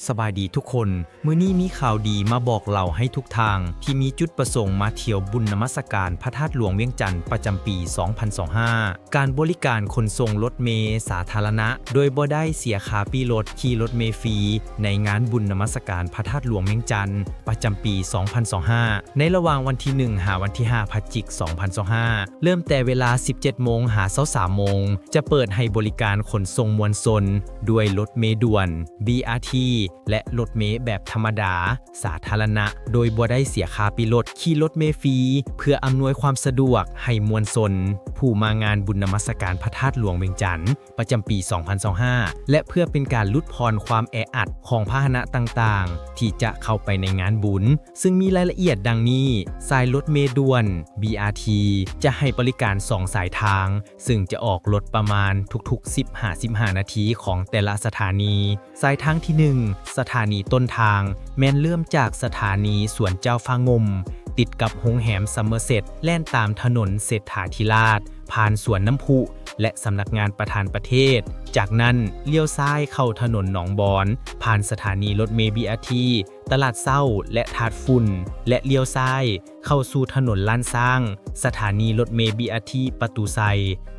ສະບາຍດີທຸກຄົນ, ມື້ນີ້ມີຂ່າວດີມາບອກເລົ່າໃຫ້ທຸກທ່ານທີ່ມີຈຸດປະສົງມາທ່ຽວບຸນນະມັດສະການພະທາດຫຼວງວຽງຈັນປະຈຳປີສອງພັນຊາວຫ້າ. ການບໍລິການຂົນສົ່ງລົດເມສາທາລະນະໂດຍບໍ່ໄດ້ເສຍຄ່າປີ້ລົດ, ຂີ່ລົດເມຟຣີໃນງານບຸນນະມັດສະການພະທາດຫຼວງວຽງຈັນປະຈຳປີສອງພັນຊາວຫ້າ ໃນລະຫວ່າງວັນທີໜຶ່ງ ຫາວັນທີຫ້າ ພະຈິກ ສອງພັນຊາວຫ້າ ເລີ່ມແຕ່ເວລາສິບເຈັດໂມງ ຫາຊາວສາມໂມງ ຈະເປີດໃຫ້ບໍລິການຂົນສົ່ງມວນຊົນດ້ວຍລົດເມດ່ວນ ບີອາທີ ແລະ ລົດເມແບບທຳມະດາ ສາທາລະນະ ໂດຍບໍ່ໄດ້ເສຍຄ່າປີ້ລົດ, ຂີ່ລົດເມຟຣີ ເພື່ອອຳນວຍຄວາມສະດວກໃຫ້ມວນຊົນຜູ້ມາງານບຸນນະມັດສະການພະທາດຫຼວງວຽງຈັນ ປະຈຳປີສອງພັນຊາວຫ້າ ແລະ ເພື່ອເປັນການຫຼຸດຜ່ອນຄວາມແອອັດຂອງພາຫະນະຕ່າງໆ ທີ່ຈະເຂົ້າໄປໃນງານບຸນ, ຊຶ່ງມີລາຍລະອຽດດັ່ງນີ້: ສາຍລົດເມດ່ວນ ບີອາທີ ຈະໃຫ້ບໍລິການສອງສາຍທາງ, ຊຶ່ງຈະອອກລົດປະມານທຸກໆສິບຫາສິບຫ້ານາທີຂອງແຕ່ລະສະຖານີ. ສາຍທາງທີໜຶ່ງ ສະຖານີຕົ້ນທາງ ແມ່ນເລີ່ມຈາກສະຖານີສວນເຈົ້າຟ້າງຸ່ມ ຕິດກັບໂຮງແຮມຊັມເມີເຊັດ, ແລ່ນຕາມຖະໜົນເສດຖາທິລາດ, ຜ່ານສວນນ້ຳພຸ ແລະ ສຳນັກງານປະທານປະເທດ. ຈາກນັ້ນ, ລ້ຽວຊ້າຍເຂົ້າຖະໜົນໜອງບອນ, ຜ່ານສະຖານີລົດເມ ບີອາທີ, ຕະຫຼາດເຊົ້າ ແລະ ທາດຝຸ່ນ ແລະ ລ້ຽວຊ້າຍເຂົ້າສູ່ຖະໜົນລ້ານຊ້າງ, ສະຖານີລົດເມ ບີອາທີ ປະຕູໄຊ,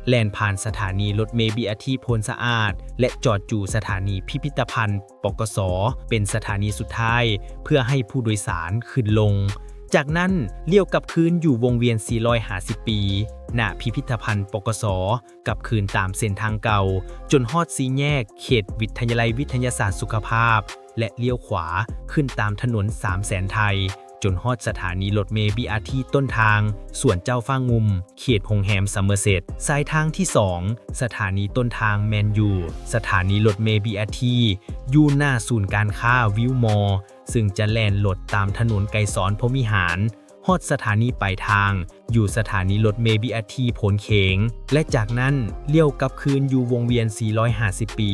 ແລ່ນຜ່ານສະຖານີລົດເມ ບີອາທີ ໂພນສະອາດ ແລະ ຈອດຢູ່ສະຖານີພິພິທະພັນ ປກສ ເປັນສະຖານີສຸດທ້າຍ ເພື່ອໃຫ້ຜູ້ໂດຍສານຂຶ້ນລົງ. ຈາກນັ້ນ, ລ້ຽວກັບຄືນຢູ່ວົງວຽນສີ່ຮ້ອຍຫ້າສິບປີ ໜ້າພິພິທະພັນ ປກສ ກັບຄືນຕາມເສັ້ນທາງເກົ່າ ຈົນຮອດສີ່ແຍກເຂດວິທະຍາໄລວິທະຍາສາດສຸຂະພາບ ແລະ ລ້ຽວຂວາຂຶ້ນຕາມຖະໜົນສາມແສນໄທ ຈົນຮອດສະຖານີລົດເມ ບີອາທີ ຕົ້ນທາງ ສວນເຈົ້າຟ້າງຸ່ມ ເຂດໂຮງແຮມຊັມເມີເຊັດ. ສາຍທາງທີສອງ ສະຖານີຕົ້ນທາງແມ່ນຢູ່ສະຖານີລົດເມ ບີອາທີ ຢູ່ໜ້າສູນການຄ້າວິວມໍ ຊຶ່ງຈະແລ່ນລົດຕາມຖະໜົນໄກສອນພົມວິຫານ ຮອດສະຖານີປາຍທາງ ຢູ່ສະຖານີລົດເມ ບີອາທີ ໂພນເຄງ ແລະ ຈາກນັ້ນ ລ້ຽວກັບຄືນຢູ່ວົງວຽນສີ່ຮ້ອຍຫ້າສິບປີ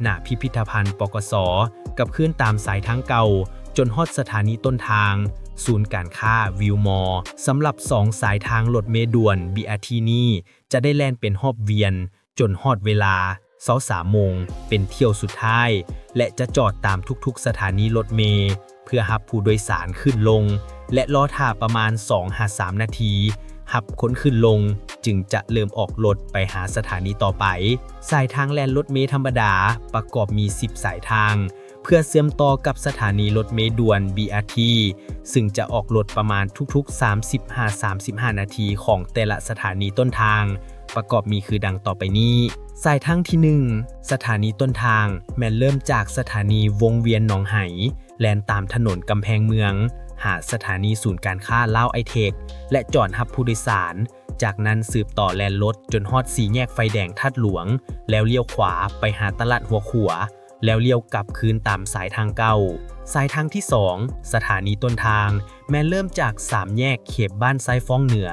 ໜ້າພິພິທະພັນ ປກສ ກັບຄືນຕາມສາຍທາງເກົ່າ ຈົນຮອດສະຖານີຕົ້ນທາງ ສູນການຄ້າວິວມໍ. ສຳລັບສອງສາຍທາງລົດເມດ່ວນ ບີອາທີ ນີ້ ຈະໄດ້ແລ່ນເປັນຮອບວຽນ ຈົນຮອດເວລາຊາວສາມໂມງ ເປັນຖ້ຽວສຸດທ້າຍ ແລະ ຈະຈອດຕາມທຸກໆສະຖານີລົດເມ ເພື່ອຮັບຜູ້ໂດຍສານຂຶ້ນລົງ ແລະ ລໍຖ້າປະມານສອງຫາສາມນາທີ ຮັບຄົນຂຶ້ນລົງ ຈຶ່ງຈະເລີ່ມອອກລົດໄປຫາສະຖານີຕໍ່ໄປ. ສາຍທາງແລ່ນລົດເມທຳມະດາປະກອບມີສິບສາຍທາງ ເພື່ອເຊື່ອມຕໍ່ກັບສະຖານີລົດເມດ່ວນ ບີອາທີ ຊຶ່ງຈະອອກລົດປະມານທຸກໆສາມສິບຫາສາມສິບຫ້ານາທີຂອງແຕ່ລະສະຖານີຕົ້ນທາງ ປະກອບມີຄືດັ່ງຕໍ່ໄປນີ້. ສາຍທາງທີໜຶ່ງ ສະຖານີຕົ້ນທາງ ແມ່ນເລີ່ມຈາກສະຖານີວົງວຽນໜອງໄຫ ແລ່ນຕາມຖະໜົນກຳແພງເມືອງ ຫາສະຖານີສູນການຄ້າລາວໄອເທັກ ແລະ ຈອດຮັບຜູ້ໂດຍສານ. ຈາກນັ້ນສືບຕໍ່ແລ່ນລົດຈົນຮອດສີ່ແຍກໄຟແດງທາດຫຼວງ ແລ້ວລ້ຽວຂວາໄປຫາຕະຫຼາດຫົວຂົວ ແລ້ວລ້ຽວກັບຄືນຕາມສາຍທາງເກົ່າ. ສາຍທາງທີສອງ ສະຖານີຕົ້ນທາງ ແມ່ນເລີ່ມຈາກສາມແຍກເຂດບ້ານຊາຍຟອງເໜືອ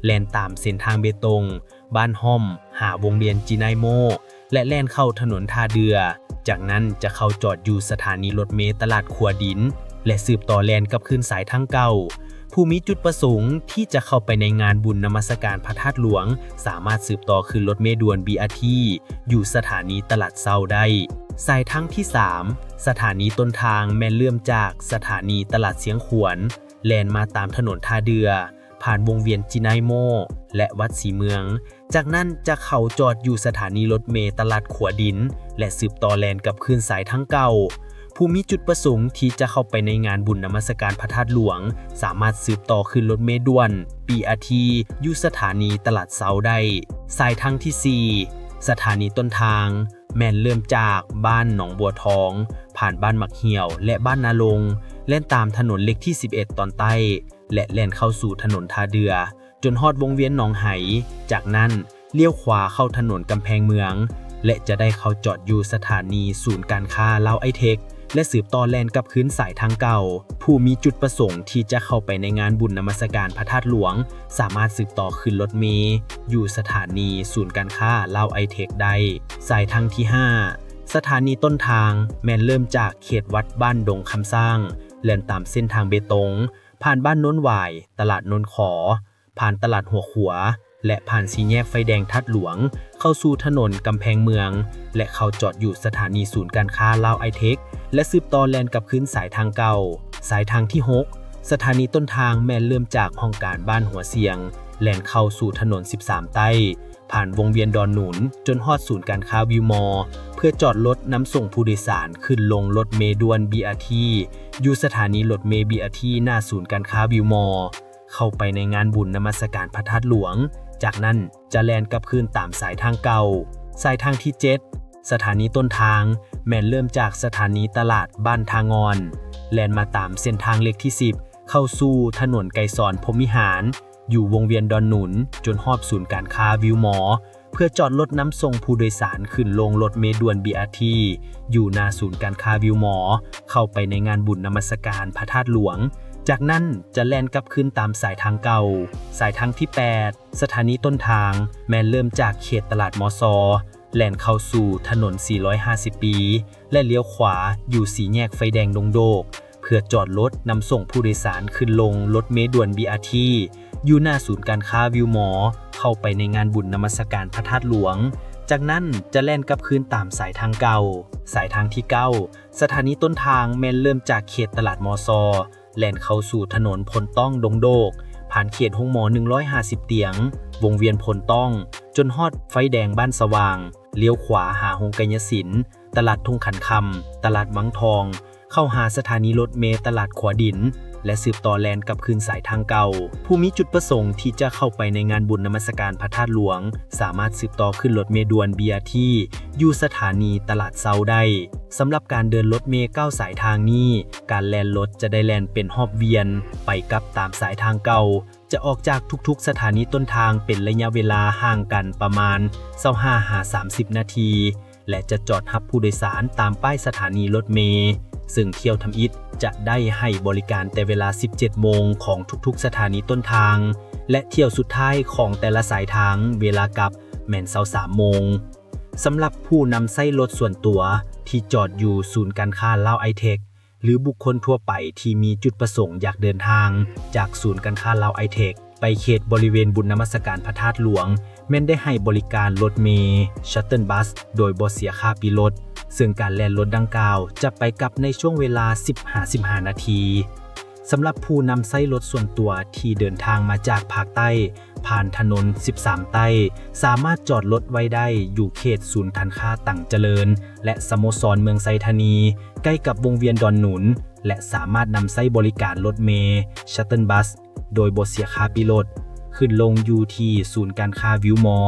ແລ່ນຕາມເສັ້ນທາງເບຕົງ ບ້ານຮ່ອມ ຫາວົງວຽນຈີນາຍໂມ ແລະ ແລ່ນເຂົ້າຖະໜົນທ່າເດື່ອ. ຈາກນັ້ນຈະເຂົ້າຈອດຢູ່ສະຖານີລົດເມຕະຫຼາດຂົວດິນ ແລະ ສືບຕໍ່ແລ່ນກັບຄືນສາຍທາງເກົ່າ. ຜູ້ມີຈຸດປະສົງທີ່ຈະເຂົ້າໄປໃນງານບຸນນະມັດສະການພະທາດຫຼວງ ສາມາດສືບຕໍ່ຂຶ້ນລົດເມດ່ວນ ບີອາທີ ຢູ່ສະຖານີຕະຫຼາດເຊົ້າໄດ້. ສາຍທາງທີສາມ ສະຖານີຕົ້ນທາງແມ່ນເລີ່ມຈາກສະຖານີຕະຫຼາດຊຽງຂວນ ແລ່ນມາຕາມຖະໜົນທ່າເດື່ອ ຜ່ານວົງວຽນຈີນາຍໂມ ແລະ ວັດສີເມືອງ. ຈາກນັ້ນຈະເຂົ້າຈອດຢູ່ສະຖານີລົດເມຕະຫຼາດຂົວດິນ ແລະ ສືບຕໍ່ແລ່ນກັບຄືນສາຍທາງເກົ່າ. ຜູ້ມີຈຸດປະສົງທີ່ຈະເຂົ້າໄປໃນງານບຸນນະມັດສະການພະທາດຫຼວງ ສາມາດສືບຕໍ່ຂຶ້ນລົດເມດ່ວນ ບີອາທີ ຢູ່ສະຖານີຕະຫຼາດເຊົ້າໄດ້. ສາຍທາງທີສີ່ ສະຖານີຕົ້ນທາງ ແມ່ນເລີ່ມຈາກບ້ານໜອງບົວທອງ ຜ່ານບ້ານໝາກຫ່ຽວ ແລະ ບ້ານນາລົງ, ແລ່ນຕາມຖະໜົນເລກທີສິບເອັດຕອນໃຕ້ ແລະ ແລ່ນເຂົ້າສູ່ຖະໜົນທ່າເດື່ອ ຈົນຮອດວົງວຽນໜອງໄຫ. ຈາກນັ້ນ, ລ້ຽວຂວາເຂົ້າຖະໜົນກຳແພງເມືອງ ແລະ ຈະໄດ້ເຂົ້າຈອດຢູ່ສະຖານີສູນການຄ້າລາວໄອເທັກ ແລະ ສືບຕໍ່ແລ່ນກັບຄືນສາຍທາງເກົ່າ. ຜູ້ມີຈຸດປະສົງທີ່ຈະເຂົ້າໄປໃນງານບຸນນະມັດສະການພະທາດຫຼວງ ສາມາດສືບຕໍ່ຂຶ້ນລົດເມຢູ່ສະຖານີສູນການຄ້າລາວໄອເທັກໄດ້. ສາຍທາງທີຫ້າ ສະຖານີຕົ້ນທາງແມ່ນເລີ່ມຈາກເຂດວັດບ້ານດົງຄຳຊ້າງ, ແລ່ນຕາມເສັ້ນທາງເບຕົງ, ຜ່ານບ້ານໂນນຫວາຍ, ຕະຫຼາດໂນນຂໍ, ຜ່ານຕະຫຼາດຫົວຂົວ ແລະ ຜ່ານສີ່ແຍກໄຟແດງທາດຫຼວງ, ເ ຂົ້າສູ່ຖະໜົນກຳແພງເມືອງ ແລະ ເຂົ້າຈອດຢູ່ສະຖານີສູນການຄ້າລາວໄອເທັກ ແລະ ສືບຕໍ່ແລ່ນກັບຄືນສາຍທາງເກົ່າ. ສາຍທາງທີຫົກ ສະຖານີຕົ້ນທາງແມ່ນເລີ່ມຈາກຫ້ອງການບ້ານຫົວຊຽງ ແລ່ນເຂົ້າສູ່ຖະໜົນສິບສາມໃຕ້ ຜ່ານວົງວຽນດອນໜູນ ຈົນຮອດສູນການຄ້າວິວມໍ ເພື່ອຈອດລົດນຳສົ່ງຜູ້ໂດຍສານຂຶ້ນລົງລົດເມດ່ວນ ບີອາທີ ຢູ່ສະຖານີລົດເມ ບີອາທີ ໜ້າສູນການຄ້າວິວມໍ ເຂົ້າໄປໃນງານບຸນນະມັດສະການພະທາດຫຼວງ. ຈາກນັ້ນຈະແລ່ນກັບຄືນຕາມສາຍທາງເກົ່າ. ສາຍທາງທີເຈັດ ສະຖານີຕົ້ນທາງແມ່ນເລີ່ມຈາກສະຖານີຕະຫຼາດບ້ານທ່າງ່ອນ ແລ່ນມາຕາມເສັ້ນທາງເລກທີສິບ ເຂົ້າສູ່ຖະໜົນໄກສອນພົມວິຫານ ຢູ່ວົງວຽນດອນໜູນ ຈົນຮອດສູນການຄ້າວິວມໍ ເພື່ອຈອດລົດນຳສົ່ງຜູ້ໂດຍສານຂຶ້ນລົງລົດເມດ່ວນ ບີອາທີ ຢູ່ໜ້າສູນການຄ້າວິວມໍ ເຂົ້າໄປໃນງານບຸນນະມັດສະການພະທາດຫຼວງ. ຈາກນັ້ນຈະແລ່ນກັບຄືນຕາມສາຍທາງເກົ່າ. ສາຍທາງທີແປດ ສະຖານີຕົ້ນທາງແມ່ນເລີ່ມຈາກເຂດຕະຫຼາດມໍຊໍ ແລ່ນເຂົ້າສູ່ຖະໜົນສີ່ຮ້ອຍຫ້າສິບປີ ແລະ ລ້ຽວຂວາຢູ່ສີ່ແຍກໄຟແດງດົງໂດກ ເພື່ອຈອດລົດນຳສົ່ງຜູ້ໂດຍສານຂຶ້ນລົງລົດເມດ່ວນ ບີອາທີ ຢູ່ໜ້າສູນການຄ້າວິວມໍ ເຂົ້າໄປໃນງານບຸນນະມັດສະການພະທາດຫຼວງ. ຈາກນັ້ນຈະແລ່ນກັບຄືນຕາມສາຍທາງເກົ່າ. ສາຍທາງທີເກົ້າ ສະຖານີຕົ້ນທາງແມ່ນເລີ່ມຈາກເຂດຕະຫຼາດມໍຊໍ ແລ່ນເຂົ້າສູ່ຖະໜົນໂພນຕ້ອງດົງໂດກ ຜ່ານເຂດໂຮງໝໍໜຶ່ງຮ້ອຍຫ້າສິບຕຽງ ວົງວຽນໂພນຕ້ອງ ຈົນຮອດໄຟແດງບ້ານສະຫວ່າງ, ລ້ຽວຂວາຫາໂຮງກາຍະສິນ, ຕະຫຼາດທົ່ງຂັນຄຳ, ຕະຫຼາດວັງທອງ, ເຂົ້າຫາສະຖານີລົດເມຕະຫຼາດຂົວດິນ ແລະ ສືບຕໍ່ແລ່ນກັບຄືນສາຍທາງເກົ່າ. ຜູ້ມີຈຸດປະສົງທີ່ຈະເຂົ້າໄປໃນງານບຸນນະມັດສະການພະທາດຫຼວງ ສາມາດສືບຕໍ່ຂຶ້ນລົດເມດ່ວນ ບີອາທີ ຢູ່ສະຖານີຕະຫຼາດເຊົ້າໄດ້. ສຳລັບການເດີນລົດເມເກົ້າສາຍທາງນີ້, ການແລ່ນລົດຈະໄດ້ແລ່ນເປັນຮອບວຽນໄປກັບຕາມສາຍທາງເກົ່າ, ຈະອອກຈາກທຸກໆສະຖານີຕົ້ນທາງເປັນໄລຍະເວລາຫ່າງກັນປະມານຊາວຫ້າຫາສາມສິບນາທີ ແລະ ຈະຈອດຮັບຜູ້ໂດຍສານຕາມປ້າຍສະຖານີລົດເມ, ເຊິ່ງຖ້ຽວທຳອິດຈະໄດ້ໃຫ້ບໍລິການແຕ່ເວລາສິບເຈັດໂມງຂອງທຸກໆສະຖານີຕົ້ນທາງ ແລະ ຖ້ຽວສຸດທ້າຍຂອງແຕ່ລະສາຍທາງເວລາກັບແມ່ນຊາວສາມໂມງ. ສຳລັບຜູ້ນຳໃຊ້ລົດສ່ວນຕົວທີ່ຈອດຢູ່ສູນການຄ້າລາວໄອເທັກ ຫຼື ບຸກຄົນທົ່ວໄປທີ່ມີຈຸດປະສົງຢາກເດີນທາງຈາກສູນການຄ້າລາວໄອເທັກ ໄປເຂດບໍລິເວນບຸນນະມັດສະການພະທາດຫຼວງ ແມ່ນໄດ້ໃຫ້ບໍລິການລົດເມ shuttle bus ໂດຍບໍ່ເສຍຄ່າປີ້ລົດ, ເຊິ່ງການແລ່ນລົດດັ່ງກ່າວຈະໄປກັບໃນຊ່ວງເວລາສິບຫາສິບຫ້ານາທີ. ສຳລັບຜູ້ນຳໃຊ້ລົດສ່ວນຕົວທີ່ເດີນທາງມາຈາກພາກໃຕ້ ຜ່ານຖະໜົນສິບສາມໃຕ້ ສາມາດຈອດລົດໄວ້ໄດ້ຢູ່ເຂດສູນການຄ້າຕັງຈະເລີນ ແລະ ສະໂມສອນເມືອງໄຊທານີ ໃກ້ກັບວົງວຽນດອນໜູນ ແລະ ສາມາດນຳໃຊ້ບໍລິການລົດເມ shuttle bus ໂດຍບໍ່ເສຍຄ່າປີ້ລົດ ຂຶ້ນລົງຢູ່ທີ່ສູນການຄ້າວິວມໍ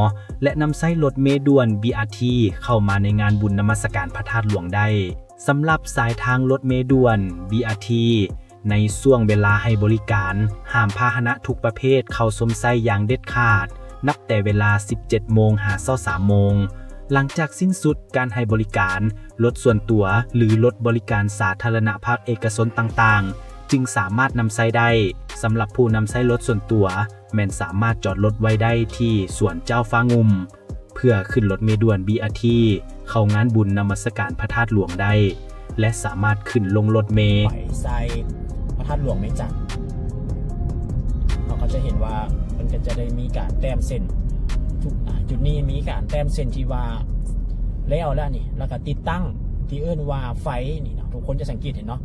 ແລະ ນຳໃຊ້ລົດເມດ່ວນ ບີອາທີ ເຂົ້າມາໃນງານບຸນນະມັດສະການພະທາດຫຼວງໄດ້. ສຳລັບສາຍທາງລົດເມດ່ວນ ບີອາທີ ໃນຊ່ວງເວລາໃຫ້ບໍລິການ, ຫ້າມພາຫະນະທຸກປະເພດເຂົ້າຊົມໃຊ້ຢ່າງເດັດຂາດ ນັບແຕ່ເວລາສິບເຈັດໂມງຫາຊາວສາມໂມງ. ຫຼັງຈາກສິ້ນສຸດການໃຫ້ບໍລິການ, ລົດສ່ວນຕົວ ຫຼື ລົດບໍລິການສາທາລະນະພາກເອກະຊົນຕ່າງໆ ຈຶ່ງສາມາດນຳໃຊ້ໄດ້. ສຳລັບຜູ້ນຳໃຊ້ລົດສ່ວນຕົວ ແມ່ນສາມາດຈອດລົດໄວ້ໄດ້ທີ່ສວນເຈົ້າຟ້າງຸ່ມ ເພື່ອຂຶ້ນລົດເມດ່ວນ ບີອາທີ ເຂົ້າງານບຸນນະມັດສະການພະທາດຫຼວງໄດ້ ແລະ ສາມາດຂຶ້ນລົງລົດເມ ໄປໃສ່ພະທາດຫຼວງວຽງຈັນ. ເຮົາກໍຈະເຫັນວ່າເພິ່ນກໍຈະໄດ້ມີການແຕ້ມເສັ້ນ ທຸກ ອາ ຈຸດນີ້ມີການແຕ້ມເສັ້ນທີ່ວ່າແລ້ວແລ້ວນີ້ ແລ້ວກໍຕິດຕັ້ງທີ່ເອີ້ນວ່າໄຟນີ້ເນາະ, ທຸກຄົນຈະສັງເກດເຫັນເນາະ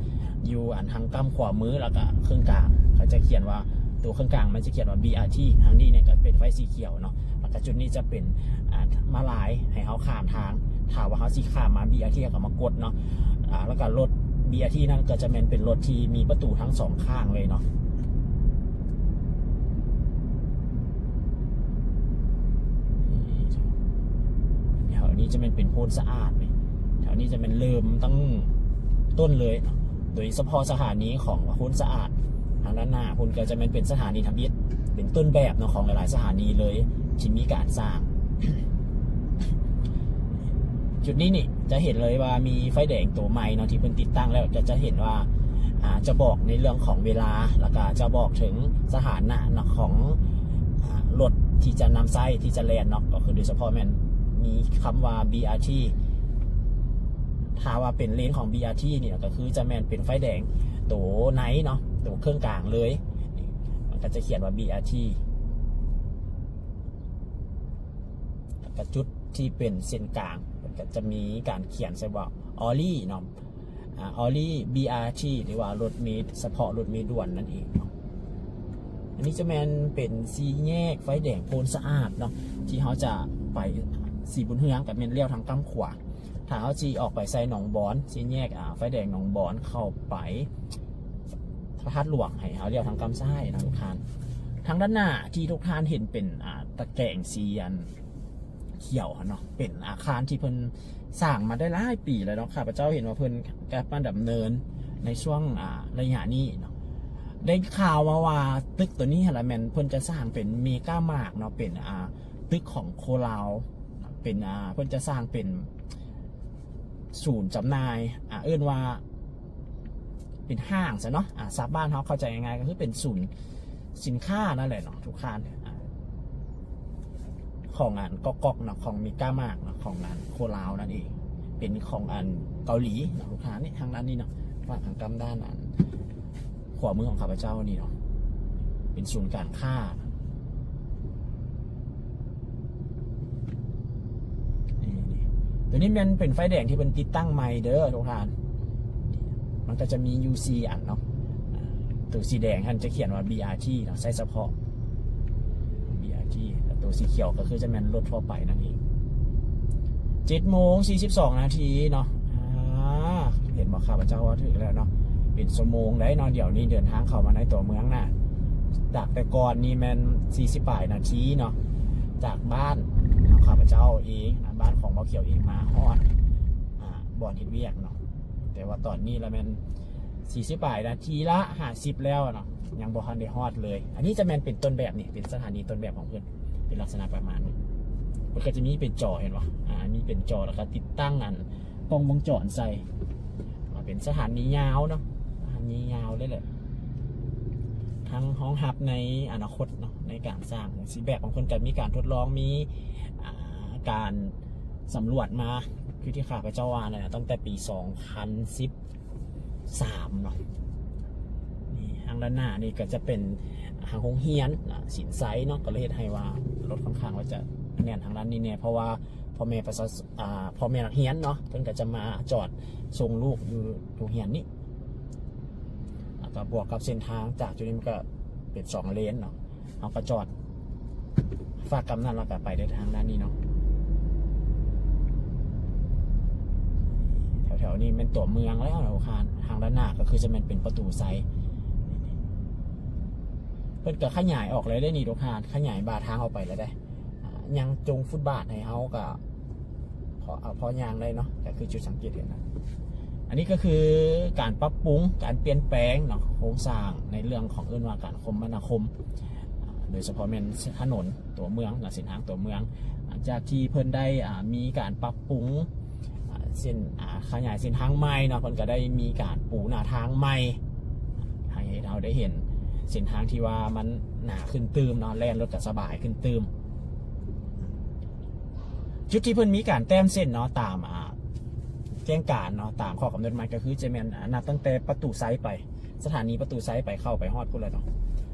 ຢູ່ອັນທາງກ້ຳຂວາມື ແລ້ວກໍເຄິ່ງກາງ ເຂົາຈະຂຽນວ່າ ຕົວເຄິ່ງກາງມັນຈະຂຽນວ່າ ບີອາທີ ທາງນີ້ນີ້ກໍເປັນໄຟສີຂຽວເນາະ. ແລ້ວກໍຈຸດນີ້ຈະເປັນ ອ່າ ມ້າລາຍໃຫ້ເຮົາຂ້າມທາງ. ຖ້າວ່າເຮົາຊິຂ້າມມາ ບີອາທີ ເຮົາກໍມາກົດເນາະ. ອ່າ ແລ້ວກໍລົດ ບີອາທີ ນັ້ນກໍຈະແມ່ນເປັນລົດທີ່ມີປະຕູທັງສອງຂ້າງເລີຍເນາະ. ແຖວນີ້ຈະແມ່ນເປັນໂພນສະອາດນີ້ ແຖວນີ້ຈະແມ່ນເລີ່ມຕັ້ງຕົ້ນເລີຍເນາະ. ໂດຍສະເພາະສະຖານີຂອງໂພນສະອາດ ທາງດ້ານໜ້າພຸ້ນກໍຈະແມ່ນເປັນສະຖານີທຳອິດ ເປັນຕົ້ນແບບເນາະ ຂອງຫຼາຍໆສະຖານີເລີຍທີ່ມີການສ້າງ. ຈຸດນີ້ນີ້ຈະເຫັນເລີຍວ່າມີໄຟແດງໂຕໃໝ່ເນາະ ທີ່ເພິ່ນຕິດຕັ້ງແລ້ວ ຈະ ຈະເຫັນວ່າ ອ່າ ຈະບອກໃນເລື່ອງຂອງເວລາ ແລ້ວກໍຈະບອກເຖິງສະຖານະເນາະ ຂອງ ອ່າ ລົດທີ່ຈະນຳໃຊ້ ທີ່ຈະແລ່ນເນາະ. ກໍຄືໂດຍສະເພາະແມ່ນມີຄຳວ່າ ບີອາທີ ຖ້າວ່າເປັນເລນຂອງ ບີອາທີ ນີ້ ກໍຄືຈະແມ່ນເປັນໄຟແດງໂຕໃນເນາະ ໂຕເຄິ່ງກາງເລີຍ. ນີ້ ມັນກໍຈະຂຽນວ່າ ບີອາທີ ແລ້ວກໍຈຸດ ທີ່ເປັນເສັ້ນກາງ ເພິ່ນກໍຈະມີການຂຽນໃສ່ວ່າ Only ເນາະ ອາ Only ບີ ອາ ທີ ຫຼືວ່າລົດເມສະເພາະລົດເມດ່ວນນັ້ນເອງເນາະ. ອັນນີ້ຈະແມ່ນເປັນສີ່ແຍກໄຟແດງໂພນສະອາດເນາະ ທີ່ເຮົາຈະໄປສີບຸນເຮືອງ ກໍແມ່ນລ້ຽວທາງກ້ຳຂວາ. ຖ້າເຮົາຊິອອກໄປໃສ່ໜອງບອນ ສີ່ແຍກ ອາ ໄຟແດງໜອງບອນ ເຂົ້າໄປພະທາດຫຼວງ ໃຫ້ເຮົາລ້ຽວທາງກ້ຳຊ້າຍເນາະທຸກທ່ານ. ທາງດ້ານໜ້າທີ່ທຸກທ່ານເຫັນເປັນ ອາ ຕະແກງສີອັນ ຂຽວຫັ້ນເນາະ ເປັນອາຄານທີ່ເພິ່ນສ້າງມາໄດ້ຫຼາຍປີແລ້ວເນາະ. ຂ້າພະເຈົ້າເຫັນວ່າເພິ່ນກັບມາດຳເນີນໃນຊ່ວງ ອາ ໄລຍະນີ້ເນາະ. ໄດ້ຂ່າວມາວ່າຕຶກໂຕນີ້ຫັ້ນລະແມ່ນເພິ່ນຈະສ້າງເປັນເມກາມາກເນາະ ເປັນ ອາ ຕຶກຂອງໂຄລາວ ເປັນ ອາ ເພິ່ນຈະສ້າງເປັນສູນຈຳໜ່າຍ ອາ ເອີ້ນວ່າ ເປັນຫ້າງຊະເນາະ ອາ ສາບບ້ານເຮົາເຂົ້າໃຈງ່າຍໆ ກໍຄືເປັນສູນສິນຄ້ານັ້ນແຫຼະເນາະທຸກທ່ານ ອາ ຂອງອັນກອກໆເນາະ ຂອງເມກາມາກເນາະ ຂອງອັນໂຄລາວນັ້ນເອງ ເປັນຂອງອັນເກົາຫຼີເນາະທຸກທ່ານ. ນີ້ທາງດ້ານນີ້ເນາະ ຝັ່ງທາງກ້ຳດ້ານອັນຂວາມືຂອງຂ້າພະເຈົ້ານີ້ເນາະ ເປັນສູນການຄ້າ. ນີ້ໆ ຕົວນີ້ແມ່ນເປັນໄຟແດງທີ່ເພິ່ນຕິດຕັ້ງໃໝ່ເດີທຸກທ່ານ. ມັນກໍຈະມີຢູ່ສີ່ອັນເນາະ ອາ ຕົວສີແດງຫັ້ນຈະຂຽນວ່າ ບີ ອາ ທີ ເນາະ ໃຊ້ສະເພາະ ບີ ອາ ທີ ແລະ ຕົວສີຂຽວກໍຄືຈະແມ່ນລົດທົ່ວໄປນັ້ນເອງ. ເຈັດໂມງສີ່ສິບສອງນາທີເນາະ ອາ ເຫັນບໍ່ ຂ້າພະເຈົ້າວ່າຖືກແລ້ວເນາະ ເປັນຊົ່ວໂມງໄດ້ເນາະ. ດຽວນີ້ເດີນທາງເຂົ້າມາໃນຕົວເມືອງນະ ຈາກແຕ່ກ່ອນນີ້ແມ່ນສີ່ສິບປາຍນາທີເນາະ ຈາກບ້ານຂອງຂ້າພະເຈົ້າເອງນະ ບ້ານຂອງບ່າວຂຽວເອງມາຮອດ ອາ ບ່ອນເຮັດວຽກເນາະ. ແຕ່ວ່າຕອນນີ້ລະແມ່ນສີ່ສິບປາຍນາທີລະ ຫ້າສິບແລ້ວເນາະ ຍັງບໍ່ທັນໄດ້ຮອດເລີຍ. ອັນນີ້ຈະແມ່ນເປັນຕົ້ນແບບນີ້ ເປັນສະຖານີຕົ້ນແບບຂອງເພິ່ນ ເປັນລັກສະນະປະມານນີ້. ເພິ່ນກໍຈະມີເປັນຈໍ ເຫັນບໍ່ ອາ ມີເປັນຈໍ ແລ້ວກໍຕິດຕັ້ງອັນ ກ້ອງວົງຈອນໃສ່ ເປັນສະຖານີຍາວເນາະ ສະຖານີຍາວເລີຍແຫຼະ ທັງຮອງຮັບໃນອະນາຄົດເນາະ ໃນການສ້າງ. ຮູບແບບຂອງເພິ່ນກໍມີການທົດລອງ ມີ ອາ ການສຳຫຼວດມາ ຄືທີ່ຂ້າພະເຈົ້າວ່ານັ້ນແຫຼະ ຕັ້ງແຕ່ປີສອງພັນສິບສາມເນາະ. ນີ້ທາງດ້ານໜ້ານີ້ກໍຈະເປັນທາງໂຮງຮຽນນະ ສິນໄຊເນາະ ກໍເລີຍເຮັດໃຫ້ວ່າລົດຂ້ອນຂ້າງວ່າຈະແໜ້ນທາງດ້ານນີ້ແດ່ ເພາະວ່າພໍ່ແມ່ປະຊາ ອາ ພໍ່ແມ່ນັກຮຽນເນາະ ເພິ່ນກໍຈະມາຈອດສົ່ງລູກຢູ່ໂຮງຮຽນນີ້ ແລ້ວກໍບວກກັບເສັ້ນທາງຈາກຈຸດນີ້ມັນກໍເປັນສອງເລນເນາະ ເຮົາກໍຈອດຟາກກ້ຳນັ້ນ ແລ້ວກໍໄປໄດ້ທາງດ້ານນີ້ເນາະ. ແຖວໆນີ້ແມ່ນຕົວເມືອງແລ້ວເນາະ ທາງດ້ານໜ້າກໍຄືຈະແມ່ນເປັນປະຕູໄຊ. ເພິ່ນກໍຂະຫຍາຍອອກແລ້ວເດ້ນີ້ທຸກທ່ານ ຂະຫຍາຍບາທາງອອກໄປແລ້ວເດ້. ອາ ຍັງຈົງຟຸດບາດໃຫ້ເຮົາກໍພໍ ເອົາ ພໍຍ່າງໄດ້ເນາະ ກໍຄືຈຸດສັງເກດເຫັນນະ. ອັນນີ້ກໍຄືການປັບປຸງ ການປ່ຽນແປງເນາະ ໂຄງສ້າງໃນເລື່ອງຂອງເອີ້ນວ່າການຄົມມະນາຄົມ ອາ ໂດຍສະເພາະແມ່ນຖະໜົນຕົວເມືອງເນາະ ເສັ້ນທາງຕົວເມືອງ ຫຼັງຈາກທີ່ເພິ່ນໄດ້ ອາ ມີການປັບປຸງ ອາ ເສັ້ນ ອາ ຂະຫຍາຍເສັ້ນທາງໃໝ່ເນາະ ເພິ່ນກໍໄດ້ມີການປູໜ້າທາງໃໝ່ ໃຫ້ເຮົາໄດ້ເຫັນເສັ້ນທາງທີ່ວ່າມັນໜາຂຶ້ນຕື່ມເນາະ ແລ່ນລົດກໍສະບາຍຂຶ້ນຕື່ມ. ຈຸດທີ່ເພິ່ນມີການແຕ້ມເສັ້ນເນາະ ຕາມ ອາ ແຈ້ງການເນາະ ຕາມຂໍ້ກຳນົດໃໝ່ ກໍຄືຈະແມ່ນ ອາ ນັບຕັ້ງແຕ່ປະຕູໄຊໄປ ສະຖານີປະຕູໄຊໄປ ເຂົ້າໄປຮອດພຸ້ນແລ້ວເນາະ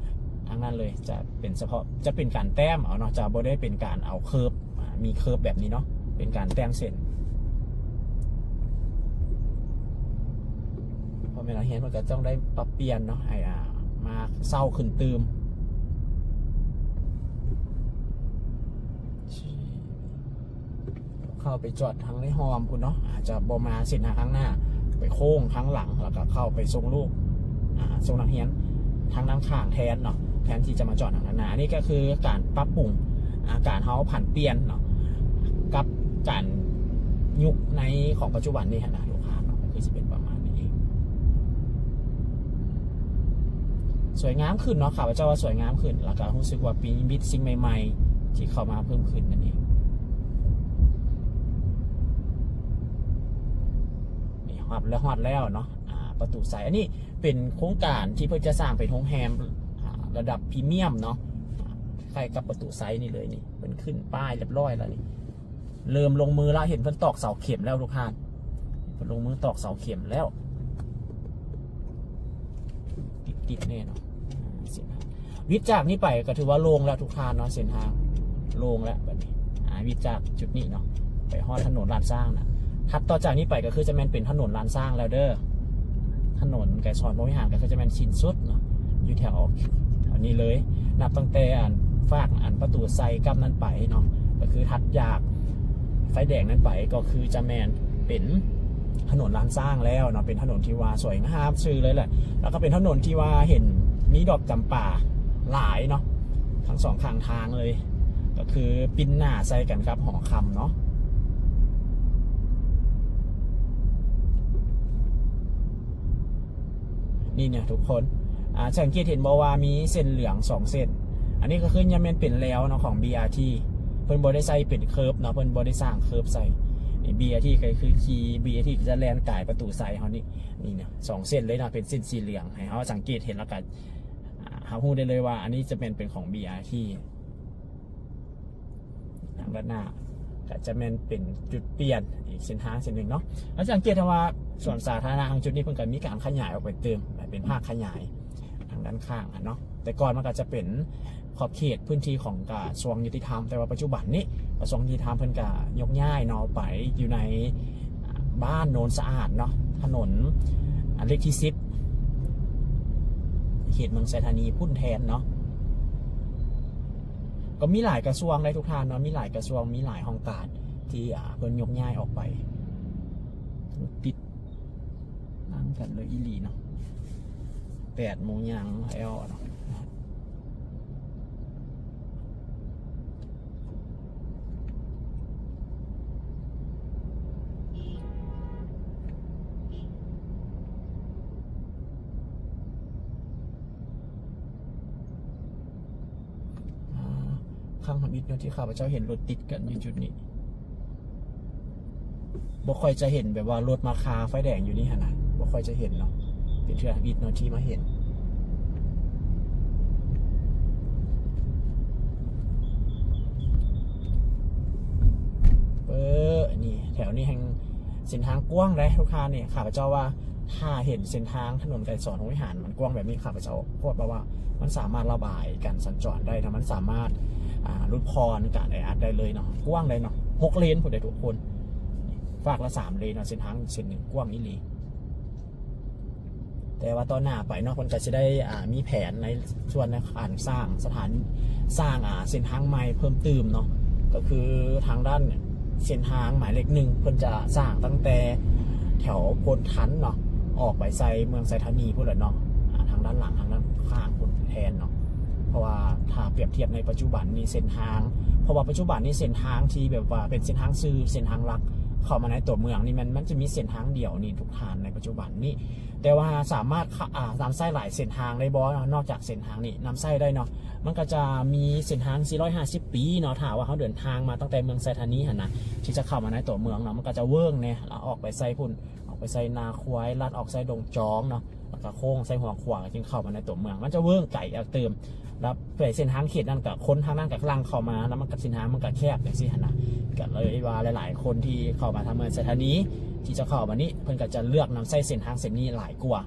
ທາງນັ້ນເລີຍ ຈະເປັນສະເພາະ ຈະເປັນການແຕ້ມເອົາເນາະ ຈະບໍ່ໄດ້ເປັນການເອົາເຄີບ ອາ ມີເຄີບແບບນີ້ເນາະ ເປັນການແຕ້ມເສັ້ນ. ພໍ່ແມ່ນັກຮຽນເພິ່ນກໍຕ້ອງໄດ້ປັບປ່ຽນເນາະ ໃຫ້ ອາ ມາເຊົາຂຶ້ນຕື່ມ ເຂົ້າໄປຈອດທາງໃນຮ່ອມພຸ້ນເນາະ ອາດຈະບໍ່ມາເສັ້ນທາງຂ້າງໜ້າ ໄປໂຄ້ງທາງຫຼັງ ແລ້ວກໍເຂົ້າໄປສົ່ງລູກ ອາ ສົ່ງນັກຮຽນທາງດ້ານຂ້າງແທນເນາະ ແທນທີ່ຈະມາຈອດທາງດ້ານໜ້າ. ອັນນີ້ກໍຄືການປັບປຸງ ອາ ການເຮົາຜັນປ່ຽນເນາະ ກັບການຍຸກໃນຂອງປັດຈຸບັນນີ້ຫັ້ນນະ ລູກຄ້າເນາະ ກໍຄືຊິເປັນປະມານນີ້ເອງ. ສວຍງາມຂຶ້ນເນາະ ຂ້າພະເຈົ້າວ່າສວຍງາມຂຶ້ນ ແລ້ວກໍຮູ້ສຶກວ່າມີມິດສິ່ງໃໝ່ໆທີ່ເຂົ້າມາເພີ່ມຂຶ້ນນັ້ນເອງ. ນີ້ຮອດແລ້ວ ຮອດແລ້ວເນາະ ອາ ປະຕູໄຊ. ອັນນີ້ເປັນໂຄງການທີ່ເພິ່ນຈະສ້າງເປັນໂຮງແຮມ ອາ ລະດັບພຣີມຽມເນາະ ອາ ຄ້າຍກັບປະຕູໄຊນີ້ເລີຍນີ້ ເພິ່ນຂຶ້ນປ້າຍຮຽບຮ້ອຍແລ້ວນີ້. ເລີ່ມລົງມືລະ ເຫັນເພິ່ນຕອກເສົາເຂັມແລ້ວທຸກທ່ານ ເພິ່ນລົງມືຕອກເສົາເຂັມແລ້ວ ຕິດໆແນ່ເນາະ. ເສັ້ນທາງ ວິດຈາກນີ້ໄປກໍຖືວ່າໂລ່ງແລ້ວທຸກທ່ານເນາະ ເສັ້ນທາງໂລ່ງແລ້ວບັດນີ້. ອາ ວິດຈາກຈຸດນີ້ເນາະ ໄປຮອດຖະໜົນລ້ານຊ້າງນະ. ຖັດຕໍ່ຈາກນີ້ໄປກໍຄືຈະແມ່ນເປັນຖະໜົນລ້ານຊ້າງແລ້ວເດີ້. ຖະໜົນໄກສອນພົມວິຫານກໍຄືຈະແມ່ນສິ້ນສຸດເນາະ ຢູ່ແຖວ ອັນນີ້ເລີຍ. ນັບຕັ້ງແຕ່ອັນ ຟາກອັນປະຕູໄຊກ້ຳນັ້ນໄປເນາະ ກໍຄືຖັດຈາກໄຟແດງນັ້ນໄປ ກໍຄືຈະແມ່ນເປັນຖະໜົນລ້ານຊ້າງແລ້ວເນາະ. ເປັນຖະໜົນທີ່ວ່າສວຍງາມຊື່ເລີຍແຫຼະ ແລ້ວກໍເປັນຖະໜົນທີ່ວ່າເຫັນມີດອກຈຳປາຫຼາຍເນາະ ທັງສອງຂ້າງທາງເລີຍ ກໍຄືປິ່ນໜ້າໃສ່ກັນກັບຫໍຄຳເນາະ. ນີ້ນະທຸກຄົນ ອາ ສັງເກດເຫັນບໍ່ວ່າມີເສັ້ນເຫຼືອງສອງເສັ້ນ? ອັນນີ້ກໍຄືຍັງແມ່ນເປັນແລວເນາະ ຂອງ ບີອາທີ ເພິ່ນບໍ່ໄດ້ໃສ່ເປັນເຄີບເນາະ ເພິ່ນບໍ່ໄດ້ສ້າງເຄີບໃສ່. ນີ້ ບີອາທີ ກໍຄືຂີ່ ບີອາທີ ຈະແລ່ນກາຍປະຕູໄຊເຮົານີ້ ນີ້ນະ ສອງເສັ້ນເລີຍເນາະ ເປັນເສັ້ນສີເຫຼືອງ ໃຫ້ເຮົາສັງເກດເຫັນແລ້ວກໍ ອາ ເຮົາຮູ້ໄດ້ເລີຍວ່າອັນນີ້ຈະແມ່ນເປັນຂອງ ບີອາທີ. ທາງດ້ານໜ້າກໍຈະແມ່ນເປັນຈຸດປ່ຽນອີກເສັ້ນທາງເສັ້ນໜຶ່ງເນາະ. ເຮົາຈະສັງເກດເຫັນວ່າສວນສາທາລະນະທາງຈຸດນີ້ເພິ່ນກໍມີການຂະຫຍາຍອອກໄປຕື່ມ ເປັນພາກຂະຫຍາຍທາງດ້ານຂ້າງຫັ້ນເນາະ. ແຕ່ກ່ອນມັນກໍຈະເປັນຂອບເຂດພື້ນທີ່ຂອງກະຊວງຍຸຕິທຳ ແຕ່ວ່າປັດຈຸບັນນີ້ກະຊວງຍຸຕິທຳເພິ່ນກະຍົກຍ້າຍເນາະ ໄປຢູ່ໃນ ອາ ບ້ານໂນນສະອາດເນາະ ຖະໜົນ ອາ ເລກທີສິບ ເຂດເມືອງໄຊທານີພຸ້ນແທນເນາະ. ກໍມີຫຼາຍກະຊວງເດ້ທຸກທ່ານເນາະ ມີຫຼາຍກະຊວງ ມີຫຼາຍຫ້ອງການທີ່ ອາ ເພິ່ນຍົກຍ້າຍອອກໄປ. ຕິດ ນຳກັນເລີຍອີ່ຫຼີເນາະ ແປດໂມງຍ່າງແລ້ວເນາະ. ອາ ຄັ້ງທຳອິດເນາະ ທີ່ຂ້າພະເຈົ້າເຫັນລົດຕິດກັນຢູ່ຈຸດນີ້. ບໍ່ຄ່ອຍຈະເຫັນແບບວ່າລົດມາຄາໄຟແດງຢູ່ນີ້ຫັ້ນນະ ບໍ່ຄ່ອຍຈະເຫັນເນາະ ເປັນເທື່ອທຳອິດເນາະທີ່ມາເຫັນ. ເອີ ນີ້ ແຖວນີ້ແຮ່ງເສັ້ນທາງກວ້າງເດ້ທຸກທ່ານ. ນີ້ ຂ້າພະເຈົ້າວ່າ ຖ້າເຫັນເສັ້ນທາງຖະໜົນໄກສອນພົມວິຫານມັນກວ້າງແບບນີ້ ຂ້າພະເຈົ້າໂຄດວ່າ ວ່າມັນສາມາດລະບາຍການສັນຈອນໄດ້ເນາະ ມັນສາມາດ ອ່າ ຫຼຸດຜ່ອນການແອອັດໄດ້ເລີຍເນາະ. ກວ້າງເລີຍເນາະ ຫົກເລນພຸ້ນເດ້ທຸກຄົນ ຟາກລະສາມເລນເນາະ ເສັ້ນທາງເສັ້ນໜຶ່ງກວ້າງອີ່ຫຼີ. ແຕ່ວ່າຕໍ່ໜ້າໄປເນາະ ເພິ່ນກໍຊິໄດ້ ອ່າ ມີແຜນໃນສ່ວນໃນການສ້າງສະຖານ ສ້າງ ອ່າ ເສັ້ນທາງໃໝ່ເພີ່ມຕື່ມເນາະ ກໍຄືທາງດ້ານເສັ້ນທາງໝາຍເລກໜຶ່ງ ເພິ່ນຈະສ້າງຕັ້ງແຕ່ແຖວໂພນທັນເນາະ ອອກໄປໃສ່ເມືອງໄຊທານີພຸ້ນແຫຼະເນາະ ອ່າ ທາງດ້ານຫຼັງ ທາງດ້ານຂ້າງພຸ້ນແທນເນາະ. ເພາະວ່າຖ້າປຽບທຽບໃນປັດຈຸບັນນີ້ເສັ້ນທາງ ເພາະວ່າປັດຈຸບັນນີ້ເສັ້ນທາງທີ່ແບບວ່າເປັນເສັ້ນທາງຊື່ ເສັ້ນທາງຫຼັກ ເຂົ້າມາໃນຕົວເມືອງນີ້ ມັນ ມັນຈະມີເສັ້ນທາງດຽວນີ້ທຸກທ່ານໃນປັດຈຸບັນນີ້. ແຕ່ວ່າສາມາດ ອ່າ ນຳໃຊ້ຫຼາຍເສັ້ນທາງໄດ້ບໍ່ເນາະ? ນອກຈາກເສັ້ນທາງນີ້ນຳໃຊ້ໄດ້ເນາະ ມັນກໍຈະມີເສັ້ນທາງສີ່ຮ້ອຍຫ້າສິບປີເນາະ. ຖ້າວ່າເຮົາເດີນທາງມາຕັ້ງແຕ່ເມືອງໄຊທານີຫັ້ນນະ ທີ່ຈະເຂົ້າມາໃນຕົວເມືອງເນາະ ມັນກໍຈະເວີ້ງແດ່ ແລ້ວອອກໄປໃສ່ພຸ້ນ ອອກໄປໃສ່ນາຄວາຍ ລັດອອກໃສ່ດົງຈອງເນາະ ແລ້ວກໍໂຄ້ງໃສ່ຫົວຂວາ ຈຶ່ງເຂົ້າມາໃນຕົວເມືອງ ມັນຈະເວີ້ງໄກອອກຕື່ມ. ແລ້ວໄປເສັ້ນທາງເຂດນັ້ນກໍຄົນທາງນັ້ນກໍຫຼັ່ງເຂົ້າມາ ແລ້ວມັນກໍເສັ້ນທາງມັນກໍແຄບຈັ່ງຊີ້ຫັ້ນນະ. ກໍເລີຍວ່າຫຼາຍໆຄົນທີ່ເຂົ້າມາທາງເມືອງໄຊທານີ ທີ່ຈະເຂົ້າມານີ້ ເພິ່ນກໍຈະເລືອກນຳໃຊ້ເສັ້ນທາງເສັ້ນນີ້ຫຼາຍກວ່າ.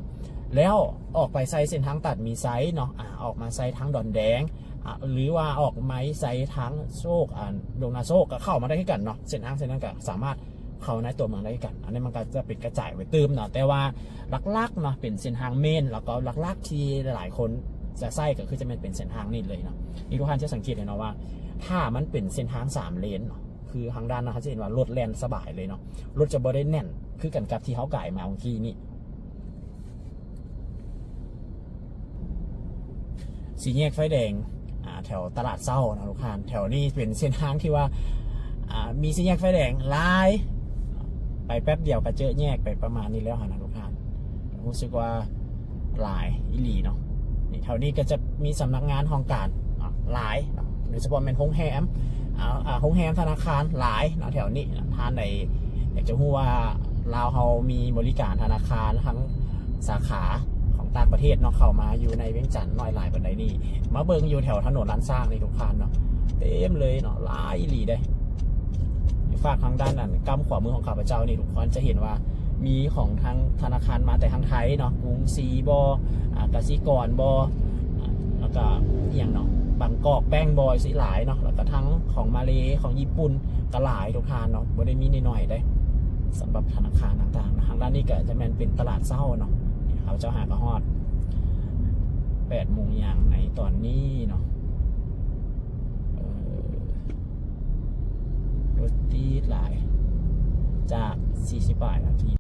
ແລ້ວອອກໄປໃສ່ເສັ້ນທາງຕັດມີໄຊເນາະ ອາ ອອກມາໃສ່ທາງດອນແດງ ອາ ຫຼືວ່າອອກໄມໃສ່ທາງໂຊກ ອາ ດົງນາໂຊກ ກໍເຂົ້າມາໄດ້ຄືກັນເນາະ. ເສັ້ນທາງເສັ້ນນັ້ນກໍສາມາດ ເຂົ້າໃນຕົວເມືອງໄດ້ຄືກັນ. ອັນນີ້ມັນກໍຈະເປັນກະຈາຍໄວ້ຕື່ມເນາະ ແຕ່ວ່າຫຼັກໆເນາະ ເປັນເສັ້ນທາງເມນ ແລ້ວກໍຫຼັກໆທີ່ຫຼາຍໆຄົນຈະໃຊ້ກໍຄືຈະແມ່ນເປັນເສັ້ນທາງນີ້ເລີຍເນາະ. ນີ້ທຸກທ່ານຈະສັງເກດເຫັນເນາະວ່າ ຖ້າມັນເປັນເສັ້ນທາງສາມເລນເນາະ ຄືທາງດ້ານໜ້າ ເຮົາຈະເຫັນວ່າລົດແລ່ນສະບາຍເລີຍເນາະ ລົດຈະບໍ່ໄດ້ແໜ້ນຄືກັນກັບທີ່ເຮົາກາຍມາເມື່ອກີ້ນີ້. ສີ່ແຍກໄຟແດງ ອ່າ ແຖວຕະຫຼາດເຊົ້າເນາະທຸກທ່ານ. ແຖວນີ້ເປັນເສັ້ນທາງທີ່ວ່າ ອ່າ ມີສີ່ແຍກໄຟແດງຫຼາຍ ໄປແປັບດຽວກໍເຈີແຍກໄປປະມານນີ້ແລ້ວຫັ້ນນະທຸກທ່ານ. ຮູ້ສຶກວ່າຫຼາຍອີ່ຫຼີເນາະ. ນີ້ ແຖວນີ້ກໍຈະມີສຳນັກງານຫ້ອງການເນາະ ຫຼາຍເນາະ ໂດຍສະເພາະແມ່ນໂຮງແຮມ ອ່າ ອ່າ ໂຮງແຮມ ທະນາຄານຫຼາຍເນາະແຖວນີ້ເນາະ. ທ່ານໃດຢາກຈະຮູ້ວ່າລາວເຮົາມີບໍລິການທະນາຄານທັງ ສາຂາຂອງຕ່າງປະເທດເນາະ ເຂົ້າມາຢູ່ໃນວຽງຈັນນ້ອຍຫຼາຍປານໃດນີ້ ມາເບິ່ງຢູ່ແຖວຖະໜົນລ້ານຊ້າງນີ້ທຸກທ່ານເນາະ ເຕັມເລີຍເນາະ ຫຼາຍອີ່ຫຼີເດ້. ຢູ່ຟາກທາງດ້ານອັນກ້ຳຂວາມືຂອງຂ້າພະເຈົ້ານີ້ ທຸກທ່ານຈະເຫັນວ່າມີຂອງທາງທະນາຄານມາແຕ່ທາງໄທເນາະ ກຸງສີບໍ ອາ ກະສິກອນບໍ ອາ ແລ້ວກະອີ່ຫຍັງເນາະ ບາງກອກ ແບງ ບອຍ ຊິຫຼາຍເນາະ ແລ້ວກໍທັງຂອງມາເລ ຂອງຍີ່ປຸ່ນກໍຫຼາຍທຸກທ່ານເນາະ ບໍ່ໄດ້ມີນ້ອຍໆເດ້. ສຳລັບທະນາຄານຕ່າງໆເນາະ ທາງດ້ານນີ້ກໍຈະແມ່ນເປັນຕະຫຼາດເຊົ້າເນາະ ເຮົາເຈົ້າຫາກໍຮອດແປດໂມງຢ່າງໃນຕອນນີ້ເນາະ. ເອີ ລົດຕິດຫຼາຍ ຈາກສີ່ສິບປາຍນາທີ